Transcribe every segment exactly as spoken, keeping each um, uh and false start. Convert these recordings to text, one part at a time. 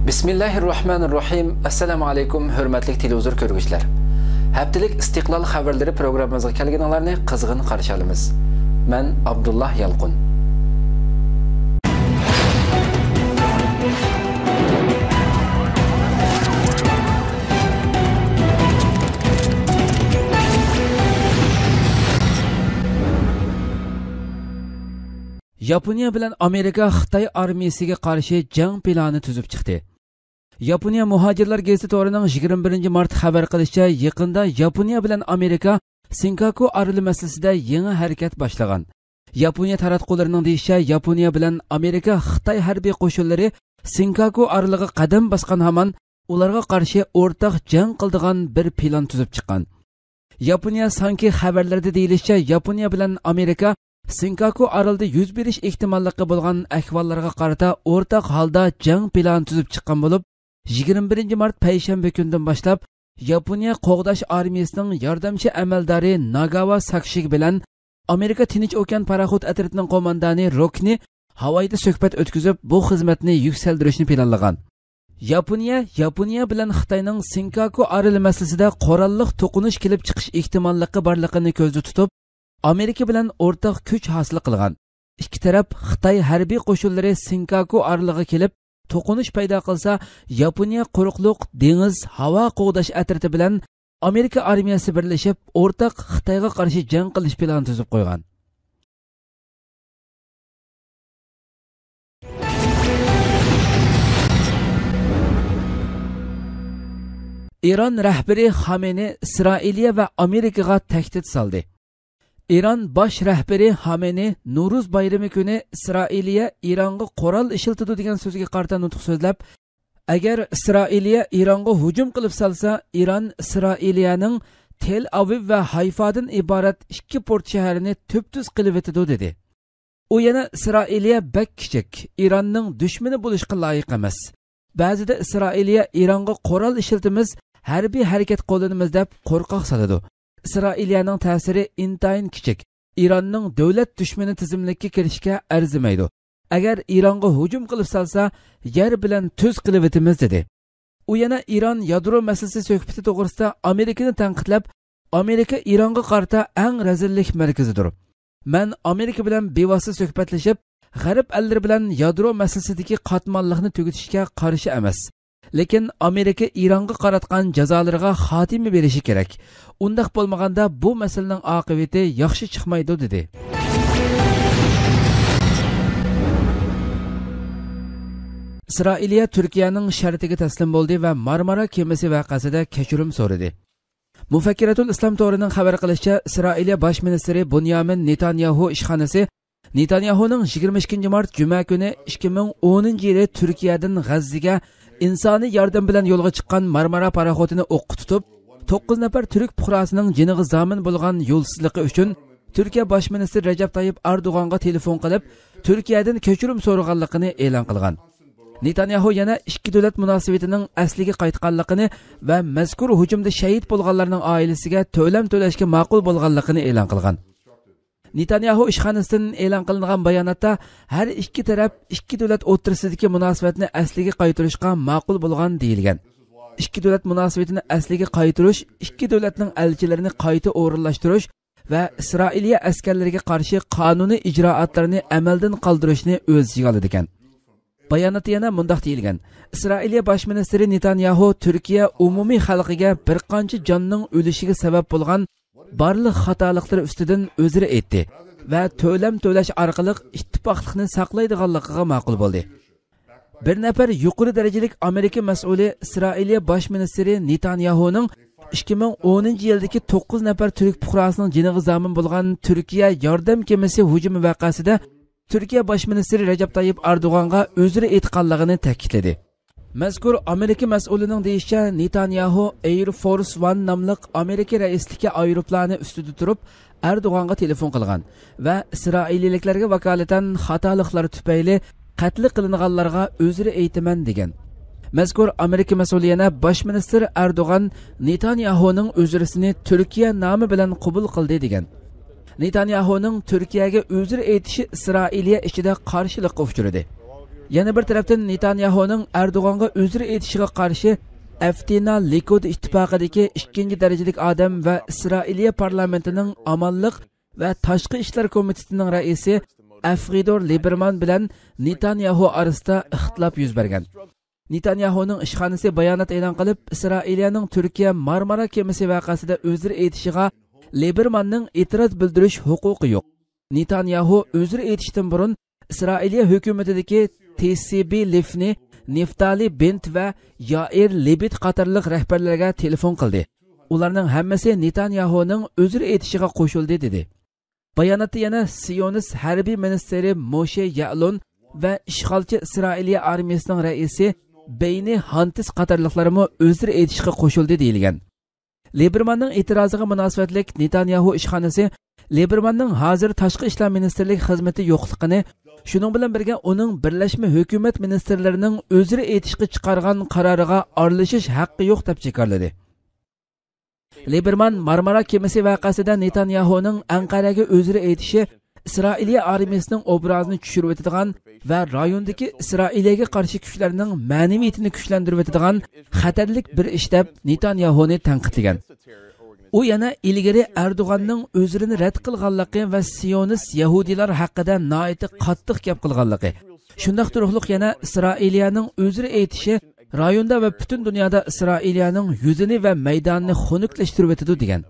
بىسمىللاھىررەھمانىررەھىم. ئەسسالامۇ ئەلەيكۇم، ھۆرمەتلىك تېلېۋىزور كۆرگۈچىلەر. ھەپتىلىك ئىستىقلال خەۋەرلىرى پروگراممىمىزغا كەلگىنىڭلارنى قىزغىن قارشى ئالىمىز. مەن ئابدۇللا يالقۇن. ياپونىيە بىلەن ئامېرىكا خىتاي ئارمىيىسىگە قارشى جەڭ پىلانى تۈزۈپ چىقتى. ياپونىيە مۇھاجىرلار گېزىتى تورىنىڭ يىگىرمە بىرىنچى مارت خەۋەر قىلىشىچە، يېقىندا ياپونىيە بىلەن ئامېرىكا سىنكاكۇ ئارىلى مەسىلىسىدە يېڭى ھەرىكەت باشلىغان. ياپونىيە تاراتقۇلىرىنىڭ دېيىشىچە، ياپونىيە بىلەن ئامېرىكا خىتاي ھەربىي قوشۇنلىرى سىنكاكۇ ئارىلىغا قەدەم باسقان ھامان ئۇلارغا قارشى ئورتاق جەڭ قىلىدىغان بىر پىلان تۈزۈپ چىققان. ياپونىيە سانكى خەۋەرلىرىدە دېيىلىشىچە، ياپونىيە بىلەن ئامېرىكا سىنكاكۇ ئارىلىدا يۈز بېرىش ئېھتىماللىقى بولغان ئەھۋاللارغا قارىتا ئورتاق ھالدا جەڭ پىلانى تۈزۈپ چىققان بولۇپ، يىگىرمە بىرىنچى مارت پەيشەنبە كۈنىدىن باشلاپ ياپونىيە قوغداش ئارمىيىسىنىڭ ياردەمچى ئەمەلدارى ناگاۋا ساكشىگى بىلەن ئامېرىكا تىنچ ئوكيان پاراخوت ئەترىتىنىڭ قوماندانى روكنى ھاۋايدا سۆھبەت ئۆتكۈزۈپ، بۇ خىزمەتنى يۈكسەلدۈرۈشنى پىلانلىغان. ياپونىيە، ياپونىيە بىلەن خىتاينىڭ سىنكاكۇ ئارىلى مەسىلىسىدە قوراللىق توقۇنۇش كېلىپ چىقىش ئېھتىماللىقى بارلىقىنى كۆزدە تۇتۇپ، ئامېرىكا بىلەن ئورتاق كۈچ ھاسىل قىلغان. ئىككى تەرەپ خىتاي ھەربىي قوشۇنلىرى سىنكاكۇ ئارىلىغا كېلىپ، توقۇنۇش پەيدا قىلسا، ياپونىيە قۇرۇقلۇق، دېڭىز، ھاۋا قوغداش ئەترىتى بىلەن ئامېرىكا ئارمىيەسى بىرلىشىپ، ئورتاق خىتايغا قارشى جەڭ قىلىش پىلانى تۈزۈپ قويغان. ئىران رەھبىرى خامېنېي ئىسرائىلىيە ۋە ئامېرىكىغا تەھدىت سالدى. ئىران باش رەھبىرى خامېنېي نورۇز بايرىمى كۈنى ئىسرائىلىيە ئىرانغا قورال ئىشلىتىدۇ دېگەن سۆزگە قارىتا نۇتۇق سۆزلەپ، ئەگەر ئىسرائىلىيە ئىرانغا ھۇجۇم قىلىپ سالسا، ئىران ئىسرائىلىيەنىڭ تېل ئاۋىۋ ۋە ھايفادىن ئىبارەت ئىككى پورت شەھىرىنى تۈپتۈز قىلىۋېتىدۇ، دېدى. ئۇ يەنە ئىسرائىلىيە بەك كىچىك، ئىراننىڭ دۈشمىنى بولۇشقا لايىق ئەمەس. بەزىدە ئىسرائىلىيە ئىرانغا قورال ئىشلىتىمىز، ھەربىي ھەرىكەت قوللىنىمىز دەپ قورقاق سالىدۇ. ئىسرائىلىيەنىڭ تەسىرى ئىنتايىن كىچىك. ئىراننىڭ دۆلەت دۈشمىنى تىزىملىككە كىرىشكە ئەرزىمەيدۇ. ئەگەر ئىرانغا ھۇجۇم قىلىپ سالسا، يەر بىلەن تۈز قىلىۋېتىمىز، دېدى. ئۇ يەنە ئىران يادرو مەسىلىسى سۆھبىتى توغرىسىدا ئامېرىكىنى تەنقىدلەپ، ئامېرىكا ئىرانغا قارىتا ئەڭ رەزىللىك مەركىزىدۇر. مەن ئامېرىكا بىلەن بىۋاسىتە سۆھبەتلىشىپ، غەرب ئەللىرى بىلەن يادرو مەسىلىسىدىكى قاتماللىقنى تۈگىتىشكە قارشى ئەمەس. لېكىن ئامېرىكا ئىرانغا قاراتقان جازالىرىغا خاتىمە بېرىشى كېرەك. ئۇنداق بولمىغاندا بۇ مەسىلىنىڭ ئاقىۋىتى ياخشى چىقمايدۇ، دېدى. ئىسرائىلىيە تۈركىيەنىڭ شەرتىگە تەسلىم بولدى ۋە مارمارا كېمىسى ۋەقەسىدە كەچۈرۈم سورىدى. مۇفەككىرەتۇل ئىسلام تورىنىڭ خەۋەر قىلىشىچە، ئىسرائىلىيە باش مىنىستىرى بۇنيامىن نېتانياھۇ ئىشخانىسى نېتانياھۇنىڭ يىگىرمە ئىككىنچى مارت جۈمە كۈنى ئىككى مىڭ ئونىنچى يىلى تۈركىيەدىن غەززىگە ئىنسانىي ياردەم بىلەن يولغا چىققان مارمارا پاراخوتىنى ئوققا تۇتۇپ، توققۇز نەپەر تۈرك پۇقراسىنىڭ جېنىغا زامىن بولغان يولسىزلىقى ئۈچۈن تۈركىيە باش مىنىستىرى رەجەپ تايىپ ئەردوغانغا تېلېفون قىلىپ، تۈركىيەدىن كەچۈرۈم سورىغانلىقىنى ئېلان قىلغان. نېتانياھۇ يەنە ئىككى دۆلەت مۇناسىۋىتىنىڭ ئەسلىگە قايتقانلىقىنى ۋە مەزكۇر ھۇجۇمدا شەھىت بولغانلارنىڭ ئائىلىسىگە تۆلەم تۆلەشكە ماقۇل بولغانلىقىنى ئېلان قىلغان. نېتانياھۇ ئىشخانىسىدىن ئېلان قىلىنغان باياناتتا، ھەر ئىككى تەرەپ ئىككى دۆلەت ئوتتۇرىسىدىكى مۇناسىۋەتنى ئەسلىگە قايتۇرۇشقا ماقۇل بولغان، دېيىلگەن. ئىككى دۆلەت مۇناسىۋىتىنى ئەسلىگە قايتۇرۇش ئىككى دۆلەتنىڭ ئەلچىلىرىنى قايتا ئورۇنلاشتۇرۇش ۋە ئىسرائىلىيە ئەسكەرلىرىگە قارشى قانۇنىي ئىجرائاتلارنى ئەمەلدىن قالدۇرۇشنى ئۆز ئىچىگە ئالىدىكەن. باياناتتا يەنە مۇنداق دېيىلگەن: ئىسرائىلىيە باش مىنىستىرى نېتانياھۇ تۈركىيە ئومۇمىي خەلقىگە بىر قانچە جاننىڭ ئۆلۈشىگە سەۋەب بولغان بارلىق خاتالىقلىرى ئۈستىدىن ئۆزرە ئېيتتى ۋە تۆلەم تۆلەش ئارقىلىق ئىتتىپاقلىقنى ساقلايدىغانلىقىغا ماقۇل بولدى. بىر نەپەر يۇقىرى دەرىجىلىك ئامېرىكا مەسئۇلى ئىسرائىلىيە باش مىنىستىرى نېتانياھۇنىڭ ئىككى مىڭ ئونىنچى يىلدىكى توققۇز نەپەر تۈرك پۇقراسىنىڭ جېنىغا زامىن بولغان تۈركىيە ياردەم كېمىسى ھۇجۇمى ۋەقەسىدە تۈركىيە باش مىنىستىرى رەجەپ تايىپ ئەردوغانغا ئۆزرە ئېيتقانلىقىنى تەكىتلىدى. مەزكۇر ئامېرىكا مەسئۇلىنىڭ دېيىشىچە، نېتانياھۇ ئېير فورس ۋان ناملىق ئامېرىكا رەئىسلىكى ئايروپىلانى ئۈستىدە تۇرۇپ، ئەردوغانغا تېلېفون قىلغان ۋە ئىسرائىلىيلىكلەرگە ۋاكالىتەن خاتالىقلار تۈپەيلى قەتل قىلىنغانلارغا ئۆزرە ئېيتىمەن، دېگەن. مەزكۇر ئامېرىكا مەسئۇلى يەنە باش مىنىستىر ئەردوغان نېتانياھۇنىڭ ئۆزرىسىنى تۈركىيە نامى بىلەن قوبۇل قىلدى، دېگەن. نېتانياھۇنىڭ تۈركىيەگە ئۆزرە ئېيتىشى ئىسرائىلىيە ئىچىدە قارشىلىققا ئۇچرىدى. يەنە بىر تەرەپتىن، نېتانياھۇنىڭ ئەردوغانغا ئۆزرە ئېيتىشىغا قارشى ئەفتىنا لىكۇد ئىتتىپاقىدىكى ئىككىنچى دەرىجىلىك ئادەم ۋە ئىسرائىلىيە پارلامېنتىنىڭ ئامانلىق ۋە تاشقى ئىشلار كومىتېتىنىڭ رەئىسى ئەفغىدور لىبېرمان بىلەن نېتانياھۇ ئارىسىدا ئىختىلاپ يۈز بەرگەن. نېتانياھۇنىڭ ئىشخانىسى بايانات ئېلان قىلىپ، ئىسرائىلىيەنىڭ تۈركىيە مارمارا كېمىسى ۋەقەسىدە ئۆزرە ئېيتىشىغا لىبېرماننىڭ ئېتىراز بىلدۈرۈش ھوقۇقى يوق. نېتانياھۇ ئۆزرە ئېيتىشتىن بۇرۇن ئىسرائىلىيە ھۆكۈمىتىدىكى تى سى بى لىفنى، نېفتالى بېنت ۋە يائىر لېبىت قاتارلىق رەھبەرلەرگە تېلېفون قىلدى. ئۇلارنىڭ ھەممىسى نېتانياھۇنىڭ ئۆزرە ئېيتىشىغا قوشۇلدى، دېدى. باياناتتا يەنە سىيونىست ھەربىي مىنىستىرى موشې يەئلون ۋە ئىشغالچى ئىسرائىلىيە ئارمىيىسىنىڭ رەئىسى بېينى ھانتىس قاتارلىقلارمۇ ئۆزرە ئېيتىشقا قوشۇلدى، دېيىلگەن. لىبېرماننىڭ ئېتىرازىغا مۇناسىۋەتلىك نېتانياھۇ ئىشخانىسى لىبېرماننىڭ ھازىر تاشقى ئىشلار مىنىستىرلىكى خىزمىتى يوقلۇقىنى، شۇنىڭ بىلەن بىرگە ئۇنىڭ بىرلەشمە ھۆكۈمەت مىنىستىرلىرىنىڭ ئۆزرە ئېيتىشقا چىقارغان قارارىغا ئارىلىشىش ھەققى يوق، دەپ جاكارلىدى. لىبېرمان مارمارا كېمىسى ۋەقەسىدە نېتانياھۇنىڭ ئەنقەرەگە ئۆزرە ئېيتىشى ئىسرائىلىيە ئارمىيىسىنىڭ ئوبرازىنى چۈشۈرۈۋېتىدىغان ۋە رايوندىكى ئىسرائىلىيەگە قارشى كۈچلەرنىڭ مەنىۋىيىتىنى كۈچلەندۈرۈۋېتىدىغان خەتەرلىك بىر ئىش، دەپ نېتانياھۇنى تەنقىدلىگەن. ئۇ يەنە ئىلگىرى ئەردوغاننىڭ ئۆزرىنى رەت قىلغانلىقى ۋە سىيونىست يەھۇدىيلار ھەققىدە ناھايىتى قاتتىق گەپ قىلغانلىقى، شۇنداق تۇرۇقلۇق يەنە ئىسرائىلىيەنىڭ ئۆزرە ئېيتىشى رايوندا ۋە پۈتۈن دۇنيادا ئىسرائىلىيەنىڭ يۈزىنى ۋە مەيدانىنى خۇنۈكلەشتۈرۈۋېتىدۇ، دېگەن.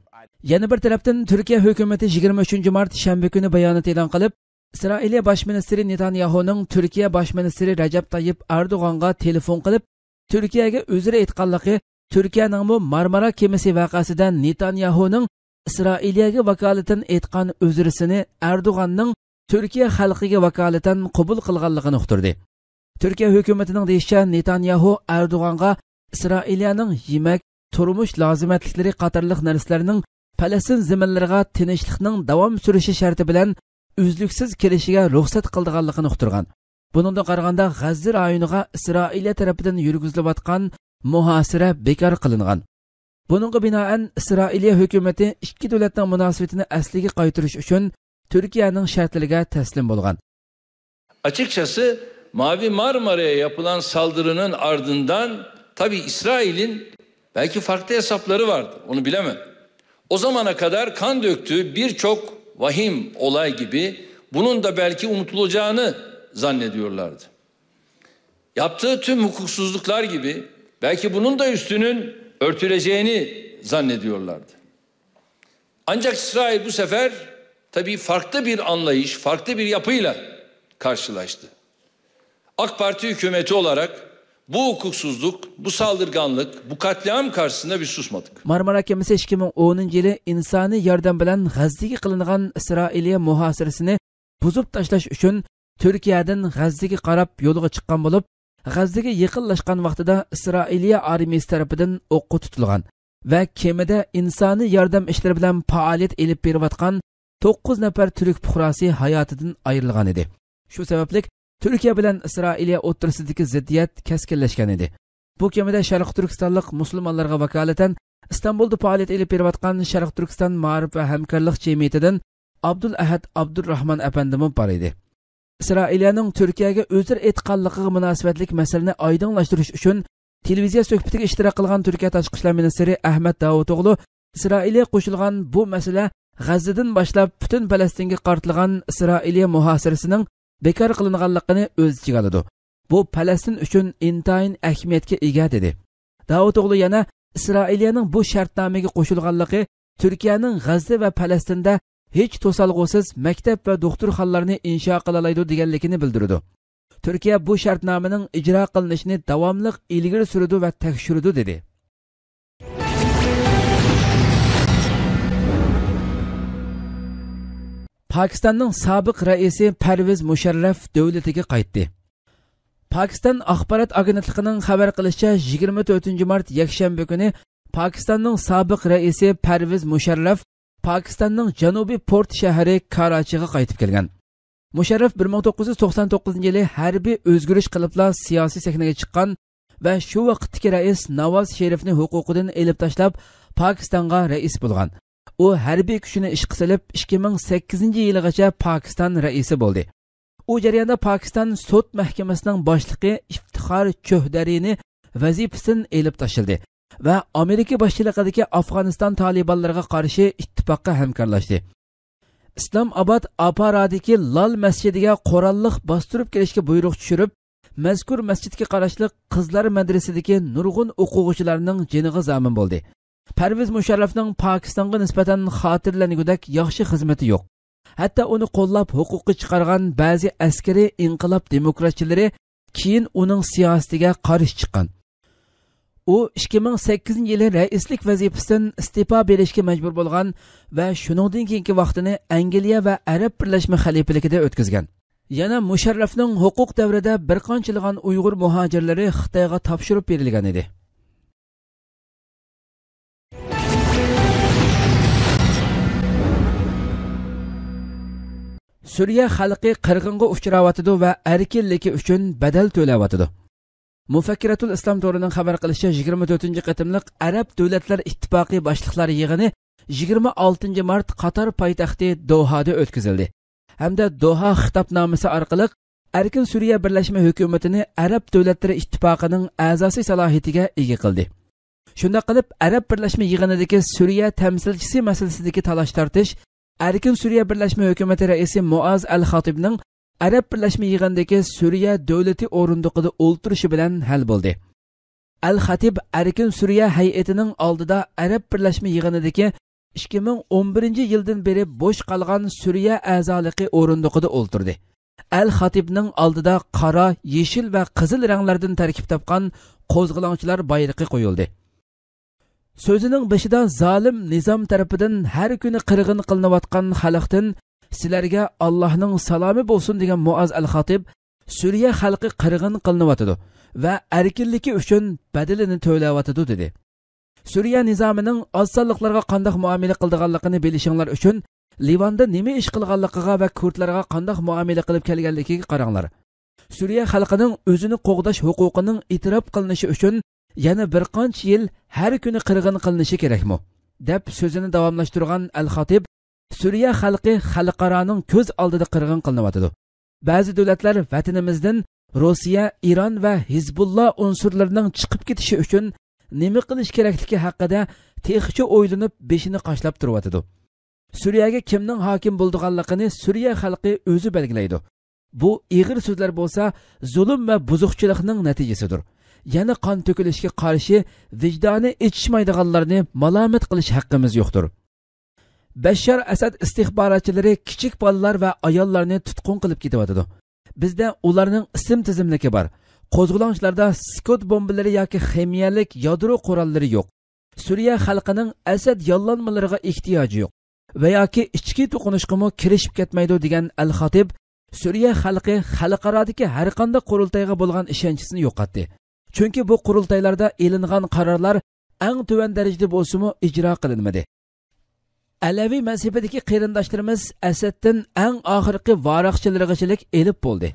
يەنە بىر تەرەپتىن، تۈركىيە ھۆكۈمىتى يىگىرمە ئۈچىنچى مارت شەنبە كۈنى بايانات ئېلان قىلىپ، ئىسرائىلىيە باش مىنىستىرى نېتانياھۇنىڭ تۈركىيە باش مىنىستىرى رەجەپ تايىپ ئەردوغانغا تېلېفون قىلىپ، تۈركىيەگە ئۆزرە ئېيتقانلىقى تۈركىيەنىڭمۇ مارمارا كېمىسى ۋەقەسىدە نېتانياھۇنىڭ ئىسرائىلىيەگە ۋاكالىتەن ئېيتقان ئۆزرىسىنى ئەردوغاننىڭ تۈركىيە خەلقىگە ۋاكالىتەن قوبۇل قىلغانلىقىنى ئۇقتۇردى. تۈركىيە ھۆكۈمىتىنىڭ دېيىشىچە، نېتانياھۇ ئەردوغانغا ئىسرائىلىيەنىڭ يېمەك، تۇرمۇش لازىمەتلىكلىرى قاتارلىق نەرسىلەرنىڭ پەلەستىن زېمىنلىرىغا تىنچلىقنىڭ داۋام سۈرۈشى شەرتى بىلەن ئۈزلۈكسىز كېلىشىگە رۇخسەت قىلىدىغانلىقىنى ئۇقتۇرغان. بۇنىڭدىن قارىغاندا، غەززە رايونىغا ئىسرائىلىيە تەرىپىدىن يۈرگۈزۈلۈۋاتقان مۇھاسىرە بىكار قىلىنغان. بۇنىڭغا بىنائەن، ئىسرائىلىيە ھۆكۈمىتى ئىككى دۆلەتنىڭ مۇناسىۋىتىنى ئەسلىگە قايتۇرۇش ئۈچۈن تۈركىيەنىڭ شەرتلىرىگە تەسلىم بولغان. Açıkçası Mavi Marmara'ya yapılan saldırının ardından tabii İsrail'in belki farklı hesapları vardı. Onu bilemem. O zamana kadar kan döktüğü birçok vahim olay gibi bunun da belki unutulacağını zannediyorlardı. Yaptığı tüm hukuksuzluklar gibi belki bunun da üstünün örtüleceğini zannediyorlardı. Ancak İsrail bu sefer tabii farklı bir anlayış, farklı bir yapıyla karşılaştı. AK Parti hükümeti olarak bu hukuksuzluk, bu saldırganlık, bu katliam karşısında biz susmadık. مارمارا كېمىسى ئىككى مىڭ ئونىنچى يىلى ئىنسانىي ياردەم بىلەن غەززىگە قىلىنغان ئىسرائىلىيە مۇھاسىرىسىنى بۇزۇپ تاشلاش ئۈچۈن تۈركىيەدىن غەززىگە قاراپ يولغا چىققان بولۇپ، غەززىگە يېقىنلاشقان ۋاقتىدا ئىسرائىلىيە ئارمىيىسى تەرىپىدىن ئوققا تۇتۇلغان ۋە كېمىدە ئىنسانىي ياردەم ئىشلىرى بىلەن پائالىيەت ئېلىپ بېرىۋاتقان توققۇز نەپەر تۈرك پۇقراسى ھاياتىدىن ئايرىلغان ئىدى. شۇ سەۋەبلىك تۈركىيە بىلەن ئىسرائىلىيە ئوتتۇرىسىدىكى زىددىيەت كەسكىنلەشكەن ئىدى. بۇ كېمىدە شەرقىي تۈركىستانلىق مۇسۇلمانلارغا ۋاكالىتەن ئىستانبۇلدا پائالىيەت ئېلىپ بېرىۋاتقان شەرقىي تۈركىستان مائارىپ ۋە ھەمكارلىق جەمئىيىتىدىن ئابدۇل ئەھەد ئابدۇرراھمان ئەپەندىمۇ بار ئىدى. ئىسرائىلىيەنىڭ تۈركىيەگە ئۆزرە ئېيتقانلىقىغا مۇناسىۋەتلىك مەسىلىنى ئايدىڭلاشتۇرۇش ئۈچۈن تېلېۋىزىيە سۆھبىتىگە ئىشتىراك قىلغان تۈركىيە تاشقى ئىشلار مىنىستىرى ئەھمەت داۋۇتئوغلۇ ئىسرائىلىيە قوشۇلغان بۇ مەسىلە غەززىدىن باشلاپ پۈتۈن پەلەستىنگە قارىتىلغان ئىسرائىلىيە مۇھاسىرىسىنىڭ بىكار قىلىنغانلىقىنى ئۆز ئىچىگە ئالىدۇ. بۇ پەلەستىن ئۈچۈن ئىنتايىن ئەھمىيەتكە ئىگە، دېدى. داۋۇتئوغلۇ يەنە ئىسرائىلىيەنىڭ بۇ شەرتنامىگە قوشۇلغانلىقى تۈركىيەنىڭ غەززە ۋە پەلەستىندە ھېچ توسالغۇسىز مەكتەپ ۋە دوختۇرخانىلارنى ئىنشا قىلالايدۇ دېگەنلىكىنى بىلدۈرىدۇ. تۈركىيە بۇ شەرتنامىنىڭ ئىجرا قىلىنىشىنى داۋاملىق ئىلگىرى سۈرىدۇ ۋە تەكشۈرىدۇ، دېدى. پاكىستاننىڭ سابىق رەئىسى پەرۋىز مۇشەررەف دۆلىتىگە قايتتى. پاكىستان ئاخبارات ئاگېنتلىقىنىڭ خەۋەر قىلىشىچە، يىگىرمە تۆتىنچى مارت يەكشەنبە كۈنى پاكىستاننىڭ سابىق رەئىسى پەرۋىز مۇشەررەف پاكىستاننىڭ جەنۇبىي پورت شەھىرى كاراچىغا قايتىپ كەلگەن. مۇشەررەف بىر مىڭ توققۇز يۈز توقسان توققۇزىنچى يىلى ھەربىي ئۆزگىرىش قىلىپلا سىياسىي سەھنىگە چىققان ۋە شۇ ۋاقىتتىكى رەئىس ناۋاز شېرىفنى ھوقۇقىدىن ئېلىپ تاشلاپ، پاكىستانغا رەئىس بولغان. ئۇ ھەربىي كۈچىنى ئىشقا سېلىپ، ئىككى مىڭ سەككىزىنچى يىلىغىچە پاكىستان رەئىسى بولدى. ئۇ جەرياندا پاكىستان سوت مەھكىمىسىنىڭ باشلىقى ئىفتىخار چۆھدەرىنى ۋەزىپىسىدىن ئېلىپ تاشلىدى ۋە ئامېرىكا باشچىلىقىدىكى ئافغانىستان تالىبانلىرىغا قارشى ئىتتىپاققا ھەمكارلاشتى. ئىسلام ئاباد ئاپارادىكى لال مەسچىتىگە قوراللىق باستۇرۇپ كىرىشكە بۇيرۇق چۈشۈرۈپ، مەزكۇر مەسچىتكە قاراشلىق قىزلار مەدرىسىدىكى نۇرغۇن ئوقۇغۇچىلارنىڭ جېنىغا زامىن بولدى. پەرۋىز مۇشەررەفنىڭ پاكىستانغا نىسبەتەن خاتىرىلەنگۈدەك ياخشى خىزمىتى يوق. ھەتتا ئۇنى قوللاپ ھوقۇققا چىقارغان بەزى ئەسكىرىي ئىنقىلاب دېموكراتچىلىرى كېيىن ئۇنىڭ سىياسىتىگە قارشى چىققان. ئۇ ئىككى مىڭ سەككىزىنچى يىلى رەئىسلىك ۋەزىپىسىدىن ئىستېپا بېرىشكە مەجبۇر بولغان ۋە شۇنىڭدىن كېيىنكى ۋاقتىنى ئەنگلىيە ۋە ئەرەب بىرلەشمە خەلىپىلىكىدە ئۆتكۈزگەن. يەنە مۇشەررەفنىڭ ھوقۇق دەۋرىدە بىر قانچىلىغان ئۇيغۇر مۇھاجىرلىرى خىتايغا تاپشۇرۇپ بېرىلگەن ئىدى. سۈرىيە خەلقى قىرغىنغا ئۇچراۋاتىدۇ ۋە ئەركىنلىكى ئۈچۈن بەدەل تۆلەۋاتىدۇ. مۇفەككىراتۇل ئىسلام تورىنىڭ خەۋەر قىلىشىچە، يىگىرمە تۆتىنچى قېتىملىق ئەرەب دۆلەتلەر ئىتتىپاقى باشلىقلار يىغىنى يىگىرمە ئالتىنچى مارت قاتار پايتەختى دوھادا ئۆتكۈزۈلدى ھەمدە دوھا خىتابنامىسى ئارقىلىق ئەركىن سۈرىيە بىرلەشمە ھۆكۈمىتىنى ئەرەب دۆلەتلىرى ئىتتىپاقىنىڭ ئەزاسى سالاھىيىتىگە ئىگە قىلدى. شۇنداق قىلىپ، ئەرەب بىرلەشمە يىغىنىدىكى سۈرىيە تەمسىلچىسى مەسىلىسىدىكى تالاش-تارتىش ئەركىن سۈرىيە بىرلەشمە ھۆكۈمىتى رەئىسى مۇئاز ئەل خاتىبنىڭ ئەرەب بىرلەشمە يىغىنىدىكى سۈرىيە دۆلىتى ئورۇندۇقىدا ئولتۇرۇشى بىلەن ھەل بولدى. ئەل خاتىب ئەركىن سۈرىيە ھەيئىتىنىڭ ئالدىدا ئەرەب بىرلەشمە يىغىنىدىكى ئىككى مىڭ ئون بىرىنچى يىلدىن بېرى بوش قالغان سۈرىيە ئەزالىقى ئورۇندۇقىدا ئولتۇردى. ئەل خاتىبنىڭ ئالدىدا قارا، يېشىل ۋە قىزىل رەڭلەردىن تەركىب تاپقان قوزغىلاڭچىلار بايرىقى قويۇلدى. سۆزىنىڭ بېشىدا زالىم نىزام تەرىپىدىن ھەر كۈنى قىرغىن قىلىنىۋاتقان خەلقتىن سىلەرگە ئاللاھنىڭ سالامى بولسۇن دېگەن مۇئاز ئەل خاتىب، سۈرىيە خەلقى قىرغىن قىلىنىۋاتىدۇ ۋە ئەركىنلىكى ئۈچۈن بەدىلىنى تۆلەۋاتىدۇ، دېدى. سۈرىيە نىزامىنىڭ ئاز سانلىقلارغا قانداق مۇئامىلە قىلىدىغانلىقىنى بىلىشىڭلار ئۈچۈن، لىۋاندا نېمە ئىش قىلغانلىقىغا ۋە كۇردلارغا قانداق مۇئامىلە قىلىپ كەلگەنلىكىگە قاراڭلار. سۈرىيە خەلقىنىڭ ئۆزىنى قوغداش ھوقۇقىنىڭ ئېتىراپ قىلىنىشى ئۈچۈن يەنە بىر قانچە يىل ھەر كۈنى قىرغىن قىلىنىشى كېرەكمۇ؟ دەپ سۆزىنى داۋاملاشتۇرغان ئەل خاتىب، سۈرىيە خەلقى خەلقئارانىڭ كۆز ئالدىدا قىرغىن قىلىنىۋاتىدۇ. بەزى دۆلەتلەر ۋەتىنىمىزدىن روسىيە، ئىران ۋە ھىزبۇللا ئۇنسۇرلىرىنىڭ چىقىپ كېتىشى ئۈچۈن نېمە قىلىش كېرەكلىكى ھەققىدە تېخىچە ئويلىنىپ، بېشىنى قاشلاپ تۇرۇۋاتىدۇ. سۈرىيەگە كىمنىڭ ھاكىم بولىدىغانلىقىنى سۈرىيە خەلقى ئۆزى بەلگىلەيدۇ. بۇ ئېغىر سۆزلەر بولسا زۇلۇم ۋە بۇزۇقچىلىقنىڭ نەتىجىسىدۇر. يەنە قان تۆكۈلۈشكە قارشى ۋىجدانى ئېچىشمايدىغانلارنى مالامەت قىلىش ھەققىمىز يوقتۇر. بەششار ئەسەد ئىستىخباراتچىلىرى كىچىك بالىلار ۋە ئاياللارنى تۇتقۇن قىلىپ كېتىۋاتىدۇ. بىزدە ئۇلارنىڭ ئىسىم تىزىملىكى بار. قوزغىلاڭچىلاردا سكوت بومبىلىرى ياكى خىمىيەلىك يادرو قوراللىرى يوق. سۈرىيە خەلقىنىڭ ئەسەد ياللانمىلىرىغا ئېھتىياجى يوق ۋە ياكى ئىچكى توقۇنۇشقىمۇ كىرىشىپ كەتمەيدۇ، دېگەن ئەل خاتىب، سۈرىيە خەلقى خەلقئارادىكى ھەرقانداق قۇرۇلتايغا بولغان ئىشەنچىسىنى يوقاتتى. چۈنكى بۇ قۇرۇلتايلاردا ئېلىنغان قارارلار ئەڭ تۆۋەن دەرىجىدە بولسىمۇ ئىجرا قىلىنمىدى. ئەلەۋى مەزھىپىدىكى قېرىنداشلىرىمىز ئەسەدتىن ئەڭ ئاخىرقى ۋاراقچىلىرىغىچىلىك ئېلىپ بولدى.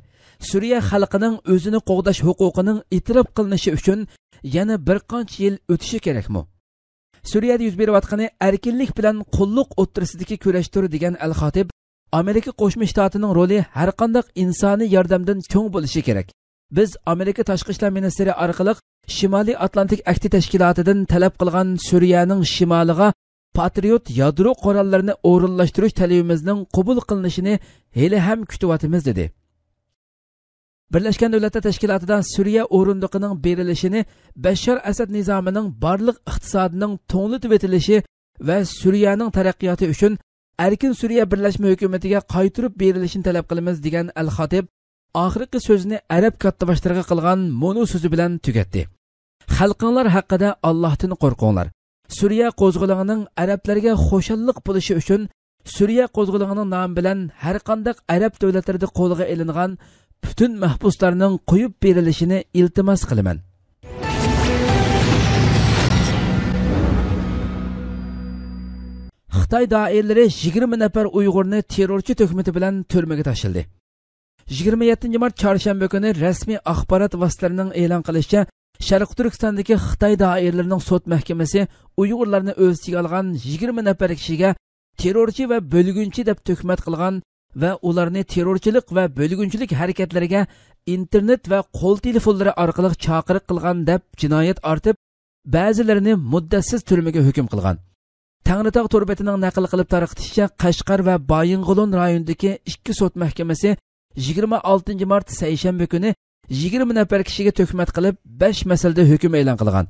سۈرىيە خەلقىنىڭ ئۆزىنى قوغداش ھوقۇقىنىڭ ئېتىراپ قىلىنىشى ئۈچۈن يەنە بىر قانچە يىل ئۆتۈشى كېرەكمۇ؟ سۈرىيەدە يۈز بېرىۋاتقىنى ئەركىنلىك بىلەن قۇللۇق ئوتتۇرىسىدىكى كۈرەشتۇر، دېگەن ئەل خاتىب، ئامېرىكا قوشما شتاتىنىڭ رولى ھەرقانداق ئىنسانىي ياردەمدىن چوڭ بولۇشى كېرەك. بىز ئامېرىكا تاشقى ئىشلار مىنىستىرى ئارقىلىق شىمالىي ئاتلانتىك ئەھدى تەشكىلاتىدىن تەلەپ قىلغان سۈرىيەنىڭ شىمالىغا پاترىيوت يادرو قوراللىرىنى ئورۇنلاشتۇرۇش تەلىپىمىزنىڭ قوبۇل قىلىنىشىنى ھېلىھەم كۈتۈۋاتىمىز، دېدى. بىرلەشكەن دۆلەتلەر تەشكىلاتىدا سۈرىيە ئورۇندۇقىنىڭ بېرىلىشىنى بەششار ئەسەد نىزامىنىڭ بارلىق ئىقتىسادىنىڭ توڭلىتىۋېتىلىشى ۋە سۈرىيەنىڭ تەرەققىياتى ئۈچۈن ئەركىن سۈرىيە بىرلەشمە ھۆكۈمىتىگە قايتۇرۇپ بېرىلىشىنى تەلەپ قىلىمىز، دېگەن ئەل خاتىب ئاخىرقى سۆزىنى ئەرەب كاتتىباشلىرىغا قىلغان مۇنۇ سۆزى بىلەن تۈگەتتى. خەلقىڭلار ھەققىدە ئاللاھتىن قورقۇڭلار. سۈرىيە قوزغىلىڭىنىڭ ئەرەبلەرگە خۇشاللىق بولۇشى ئۈچۈن سۈرىيە قوزغىلىڭىنىڭ نامى بىلەن ھەرقانداق ئەرەب دۆلەتلىرىدە قولغا ئېلىنغان پۈتۈن مەھبۇسلارنىڭ قويۇپ بېرىلىشىنى ئىلتىماس قىلىمەن. خىتاي دائىرىلىرى يىگىرمە نەپەر ئۇيغۇرنى تېررورچى تۆھمىتى بىلەن تۈرمىگە تاشلىدى. يىگىرمە يەتتىنچى مارت چارشەنبە كۈنى رەسمىي ئاخبارات ۋاسىتىلىرىنىڭ ئېلان قىلىشىچە، شەرقىي تۈركىستاندىكى خىتاي دائىرىلىرىنىڭ سوت مەھكىمىسى ئۇيغۇرلارنى ئۆز ئىچىگە ئالغان يىگىرمە نەپەر كىشىگە تېررورچى ۋە بۆلگۈنچى دەپ تۆھمەت قىلغان ۋە ئۇلارنى تېررورچىلىق ۋە بۆلگۈنچىلىك ھەرىكەتلىرىگە ئىنتېرنېت ۋە قول تېلېفونلىرى ئارقىلىق چاقىرىق قىلغان دەپ جىنايەت ئارتىپ، بەزىلىرىنى مۇددەتسىز تۈرمىگە ھۆكۈم قىلغان. تەڭرىتاغ تور بېتىنىڭ نەقىل قىلىپ تارقىتىشىچە، قەشقەر ۋە بايىنغولىن رايونىدىكى ئىككى سوت مەھكىمىسى يىگىرمە ئالتىنچى مارت سەيشەنبە كۈنى يىگىرمە نەپەر كىشىگە تۆھمەت قىلىپ، بەش مەسىلىدە ھۆكۈم ئېلان قىلغان.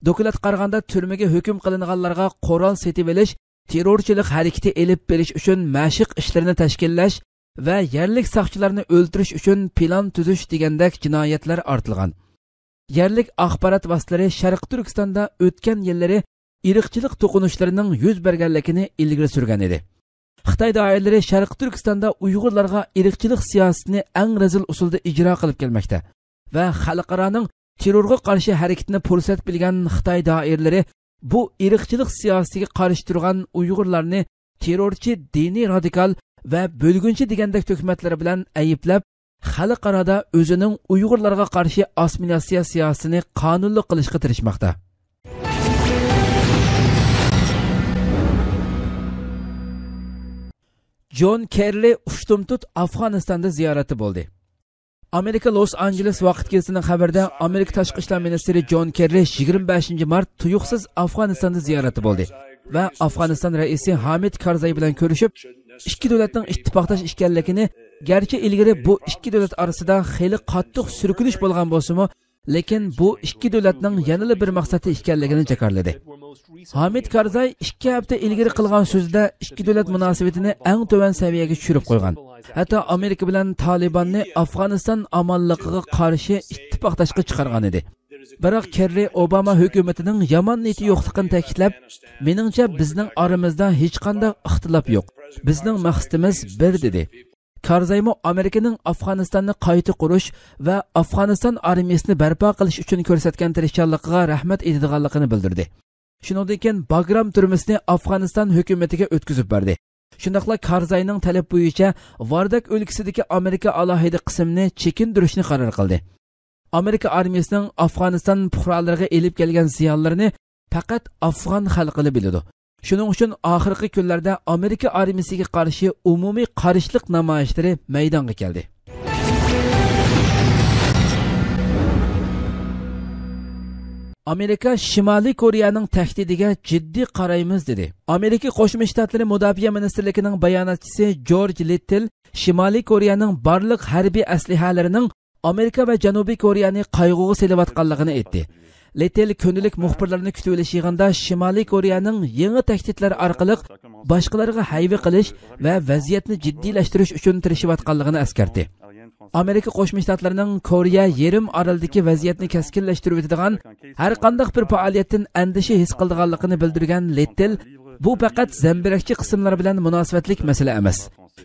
دوكلاتقا قارىغاندا، تۈرمىگە ھۆكۈم قىلىنغانلارغا قورال سېتىۋېلىش، تېررورچىلىق ھەرىكىتى ئېلىپ بېرىش ئۈچۈن مەشىق ئىشلىرىنى تەشكىللەش ۋە يەرلىك ساقچىلارنى ئۆلتۈرۈش ئۈچۈن پىلان تۈزۈش دېگەندەك جىنايەتلەر ئارتىلغان. يەرلىك ئاخبارات ۋاسىتىلىرى شەرقىي تۈركىستاندا ئۆتكەن يىللىرى ئىرقچىلىق توقۇنۇشلىرىنىڭ يۈز بەرگەنلىكىنى ئىلگىرى سۈرگەن ئىدى. خىتاي دائىرىلىرى شەرقىي تۈركىستاندا ئۇيغۇرلارغا ئىرقچىلىق سىياسىتىنى ئەڭ رەزىل ئۇسۇلدا ئىجرا قىلىپ كەلمەكتە ۋە خەلقئارانىڭ تېررورغا قارشى ھەرىكىتىنى پۇرسەت بىلگەن خىتاي دائىرىلىرى بۇ ئىرقچىلىق سىياسىتىگە قارشى تۇرغان ئۇيغۇرلارنى تېررورچى، دىنىي رادىكال ۋە بۆلگۈنچى دېگەندەك تۆھمەتلىرى بىلەن ئەيىبلەپ، خەلقئارادا ئۆزىنىڭ ئۇيغۇرلارغا قارشى ئاسسىمىلياتسىيە سىياسىتىنى قانۇنلۇق قىلىشقا تىرىشماقتا. جون كېررى ئۇشتۇمتۇت ئافغانىستاندا زىيارەتتە بولدى. ئامېرىكا لوس ئانژېلېس ۋاقىت گېزىتىنىڭ خەۋىرىدە، ئامېرىكا تاشقى ئىشلار مىنىستىرى جون كېررى يىگىرمە بەشىنچى مارت تۇيۇقسىز ئافغانىستاندا زىيارەتتە بولدى ۋە ئافغانىستان رەئىسى ھامىد كارزاي بىلەن كۆرۈشۈپ، ئىككى دۆلەتنىڭ ئىتتىپاقداش ئىكەنلىكىنى، گەرچە ئىلگىرى بۇ ئىككى دۆلەت ئارىسىدا خېلى قاتتىق سۈركىلىش بولغان بولسىمۇ، لېكىن بۇ ئىككى دۆلەتنىڭ يەنىلا بىر مەقسەتتە ئىكەنلىكىنى جاكارلىدى. ھامىد كارزاي ئىككى ھەپتە ئىلگىرى قىلغان سۆزىدە ئىككى دۆلەت مۇناسىۋىتىنى ئەڭ تۆۋەن سەۋىيەگە چۈشۈرۈپ قويغان. ھەتتا ئامېرىكا بىلەن تالىباننى ئافغانىستان ئامانلىقىغا قارشى ئىتتىپاقداشقا چىقارغان ئىدى. بىراق كېررى ئوباما ھۆكۈمىتىنىڭ يامان نىيىتى يوقلۇقىنى تەكىتلەپ، مېنىڭچە بىزنىڭ ئارىمىزدا ھېچقانداق ئىختىلاپ يوق. بىزنىڭ مەقسىتىمىز بىر، دېدى. كارزايمۇ ئامېرىكىنىڭ ئافغانىستاننى قايتا قۇرۇش ۋە ئافغانىستان ئارمىيىسىنى بەرپا قىلىش ئۈچۈن كۆرسەتكەن تىرىشچانلىقىغا رەھمەت ئېيتىدىغانلىقىنى بىلدۈردى. شۇنىڭدىن كېيىن باگرام تۈرمىسىنى ئافغانىستان ھۆكۈمىتىگە ئۆتكۈزۈپ بەردى. شۇنداقلا كارزاينىڭ تەلىپى بويىچە ۋارداك ئۆلكىسىدىكى ئامېرىكا ئالاھىدە قىسمىنى چېكىندۈرۈشنى قارار قىلدى. ئامېرىكا ئارمىيىسىنىڭ ئافغانىستان پۇقرالىرىغا ئېلىپ كەلگەن زىيانلىرىنى پەقەت ئافغان خەلقىلا بىلىدۇ. شۇنىڭ ئۈچۈن ئاخىرقى كۈنلەردە ئامېرىكا ئارمىيىسىگە قارشى ئومۇمىي قارشىلىق نامايىشلىرى مەيدانغا كەلدى. ئامېرىكا شىمالىي كورېيەنىڭ تەھدىتىگە جىددىي قارايمىز، دېدى. ئامېرىكا قوشما شتاتلىرى مۇداپىئە مىنىستىرلىكىنىڭ باياناتچىسى جورج لىتتىل شىمالىي كورېيەنىڭ بارلىق ھەربىي ئەسلىھەلىرىنىڭ ئامېرىكا ۋە جەنۇبىي كورېيەنى قايغۇغا سېلىۋاتقانلىقىنى ئېيتتى. لىتتىل كۈندىلىك مۇخبىرلارنى كۈتۈۋېلىش يىغىنىدا شىمالىي كورېيەنىڭ يېڭى تەھدىتلەر ئارقىلىق باشقىلارغا ھەيۋە قىلىش ۋە ۋەزىيەتنى جىددىيلەشتۈرۈش ئۈچۈن تىرىشىۋاتقانلىقىنى ئەسكەرتتى. ئامېرىكا قوشما شتاتلىرىنىڭ كورېيە يېرىم ئارىلىدىكى ۋەزىيەتنى كەسكىنلەشتۈرۈۋېتىدىغان ھەر قانداق بىر پائالىيەتتىن ئەندىشە ھېس قىلىدىغانلىقىنى بىلدۈرگەن لىتتىل، بۇ پەقەت زەمبىرەكچى قىسىملار بىلەن مۇناسىۋەتلىك مەسىلە ئەمەس.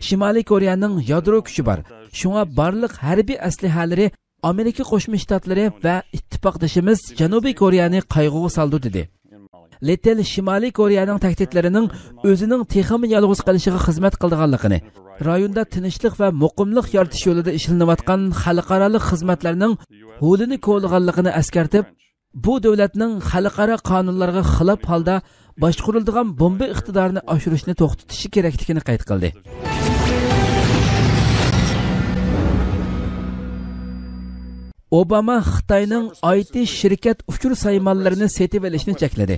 شىمالىي كورېيەنىڭ يادرو كۈچى بار. شۇڭا بارلىق ھەربىي ئەسلىھەلىرى ئامېرىكا قوشما شتاتلىرى ۋە ئىتتىپاقدىشىمىز جەنۇبىي كورېيەنى قايغۇغا سالىدۇ، دېدى. لىتتىل شىمالىي كورېيەنىڭ تەھدىتلىرىنىڭ ئۆزىنىڭ تېخىمۇ يالغۇز قېلىشىغا خىزمەت قىلىدىغانلىقىنى، رايوندا تىنچلىق ۋە مۇقىملىق يارىتىش يولىدا ئىشلىنىۋاتقان خەلقئارالىق خىزمەتلەرنىڭ ھولىنى كولىغانلىقىنى ئەسكەرتىپ، بۇ دۆلەتنىڭ خەلقئارا قانۇنلارغا خىلاپ ھالدا باشقۇرۇلىدىغان بومبا ئىقتىدارىنى ئاشۇرۇشنى توختىتىشى كېرەكلىكىنى قەيت قىلدى. ئوباما خىتاينىڭ ئاي تى شىركەت ئۇچۇر سايمانلىرىنى سېتىۋېلىشنى چەكلىدى.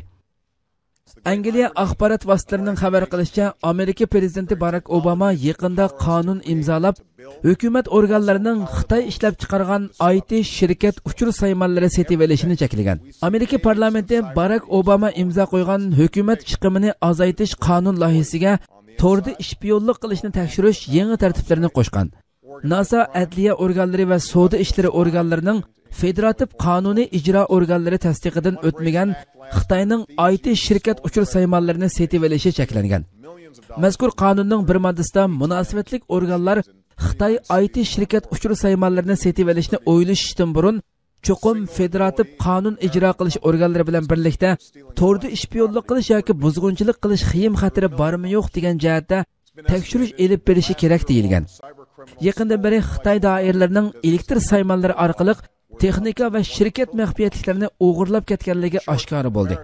ئەنگلىيە ئاخبارات ۋاسىتىلىرىنىڭ خەۋەر قىلىشىچە، ئامېرىكا پىرېزىدېنتى باراك ئوباما يېقىندا قانۇن ئىمزالاپ، ھۆكۈمەت ئورگانلىرىنىڭ خىتاي ئىشلەپچىقارغان ئاي تى شىركەت ئۇچۇر سايمانلىرى سېتىۋېلىشىنى چەكلىگەن. ئامېرىكا پارلامېنتى باراك ئوباما ئىمزا قويغان ھۆكۈمەت چىقىمىنى ئازايتىش قانۇن لايىھىسىگە توردا ئىشپىيونلۇق قىلىشنى تەكشۈرۈش يېڭى تەرتىپلىرىنى قوشقان. ناسا، ئەدلىيە ئورگانلىرى ۋە سودا ئىشلىرى ئورگانلىرىنىڭ فېدېراتىپ قانۇنىي ئىجرا ئورگانلىرى تەستىقىدىن ئۆتمىگەن خىتاينىڭ ئاي تى شىركەت ئۇچۇر سايمانلىرىنى سېتىۋېلىشى چەكلەنگەن. مەزكۇر قانۇننىڭ بىر ماددىسىدا مۇناسىۋەتلىك ئورگانلار خىتاي ئاي تى شىركەت ئۇچۇر سايمانلىرىنى سېتىۋېلىشنى ئويلىشىشتىن بۇرۇن، چوقۇم فېدېراتىپ قانۇن ئىجرا قىلىش ئورگانلىرى بىلەن بىرلىكتە توردا ئىشپىيونلۇق قىلىش ياكى بۇزغۇنچىلىق قىلىش خېيىم خەتىرى بارمۇ يوق دېگەن جەھەتتە تەكشۈرۈش ئېلىپ بېرىشى كېرەك دېيىلگەن. يېقىندىن بېرى خىتاي دائىرىلىرىنىڭ ئېلېكتر سايمانلىرى ئارقىلىق تېخنىكا ۋە شىركەت مەخپىيەتلىكلىرىنى ئوغرىلاپ كەتكەنلىكى ئاشكارا بولدى.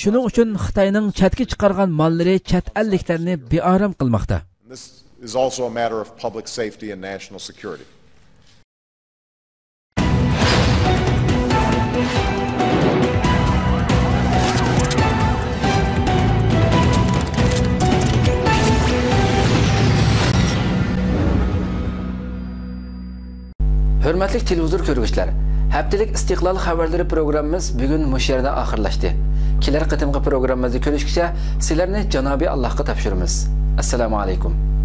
شۇنىڭ ئۈچۈن خىتاينىڭ چەتكە چىقارغان ماللىرى چەت ئەللىكلەرنى بىئارام قىلماقتا. is also a matter of public safety and national security. ھۆرمەتلىك تېلېۋىزور كۆرگۈچىلەر، ھەپتىلىك ئىستىقلال خەۋەرلىرى پروگراممىمىز بۈگۈن مۇشۇ يەردە ئاخىرلاشتى. كېلەر قېتىمقى پروگراممىمىزدا كۆرۈشكىچە سىلەرنى جانابى ئاللاھقا تاپشۇرىمىز. ئەسسالامۇ ئەلەيكۇم.